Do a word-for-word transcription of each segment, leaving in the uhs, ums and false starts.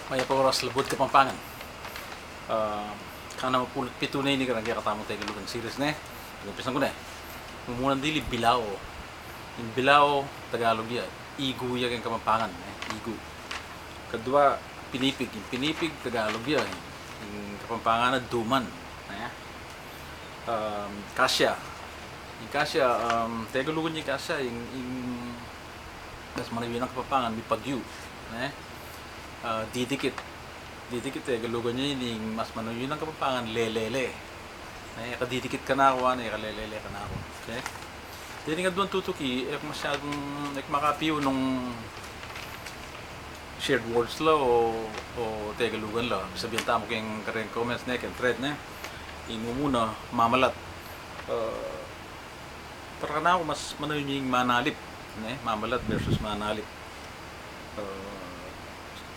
Mayap a oras, Labuad Kapampangan. Ah, kanawa pulu't pitu ne ini kareng kekatamung Tegalugan series, ne? Umpisan ku ne. Mumunan dili, bilao. Ing bilao, Tagalog ya, igu ya keng Kapampangan, ne? Igu. Kadua, pinipig. Ing pinipig, Tagalog ya, ing Kapampangan na duman, ne? Um, kasya. Ing kasya, um, Tegalugan ya ing kasya, ing, ing mas manayun a Kapampangan, mipagyu, ne? Ah, didikit. Didikit, Tegalugan ya ini, ing mas manayun a Kapampangan, lelele. Ne, e ka didikit kanaku, ne, e ka lelele kanaku. Okay? Deni ing aduang tutuki, e ku masyadung, e ku makapiyu nung shared words la o, o Tegalugan la. Sabian tamu keng kareng comments, ne, keng thread, ne. Ing mumuna, mamalat. Ah, para kanaku mas manayun ing manalip, ne? Mamalat versus manalip. Ah,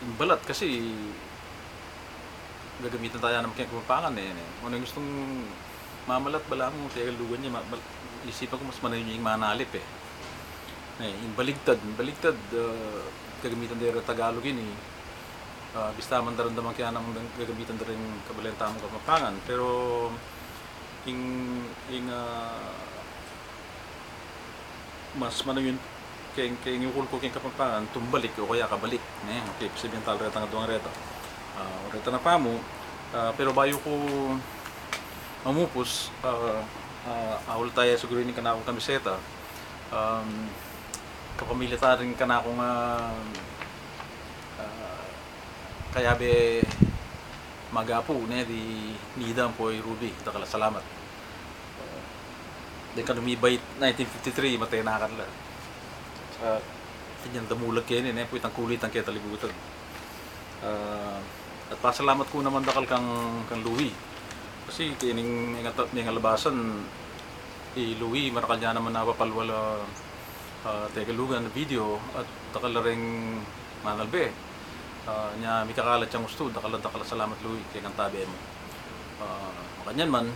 ing balat kasi gagamitan taya naman keng Kapampangan, e, ne? Nung gustung mamalat, balamu Tegalugan ya, ma-, bal-, isipan ku mas manayun ing manalip, e. Ne, ing baligtad, ing baligtad, ah, gagamitan da reng Tagalog ini, ah, bista man daramdaman ke naman gagamitan da reng kabalen tamung Kapampangan. Pero ing, ing, ah, mas manayun keng, keng ukul ku keng Kapampangan, tumbalik o kaya kabalik, ne? Okay, sabian tala retang aduang reta. Ah, reta na pamu, ah, pero bayu ku mamupus, ah, ah, ahul taya siguru ini kanakung kamiseta. Um, kapamilya ta rin kanakung, ah, ah, kayabe magapu, ne, di Nida ampo i Ruby, dakal a salamat. Deng kanung mibait nineteen fifty-three, matenakan la. Sa, inyang damulag keni, ne, pu itang kulit ing keta libutan. Ah, at pasalamat ku naman dakal kang, kang Louie. Kasi kening, ing ata-, ing alabasan, i Louie, marakal ya naman a papalwal a, ah, Tegalugan video, at dakal la reng manalbe. Ah, nya mikakalat yang ustu, dakal a, dakal a salamat, Louie, keng tabe mu. Ah, makanyan man,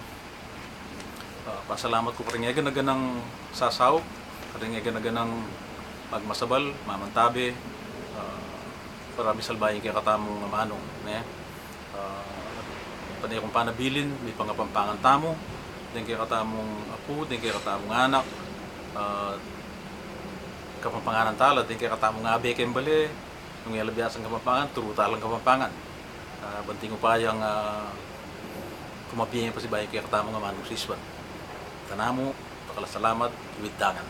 ah, pasalamat ku karing eganaganang sasaup, karing eganaganang magmasabal, mamantabe, ah, para misalba ing kekatamung amanung, ne? Ah, pane kung panabilin, mipangapampangan tamu, deng kekatamung apu, deng kekatamung anak, ah, Kapampanganan tala, deng kekatamung abe keng bale, nung e la biasang Kapampangan, turu talang Kapampangan. Ah, banting upayang, ah, kumabie pasibayu ing kekatamung amanung sisuan. Tanamu, dakal a salamat, iwit dangan.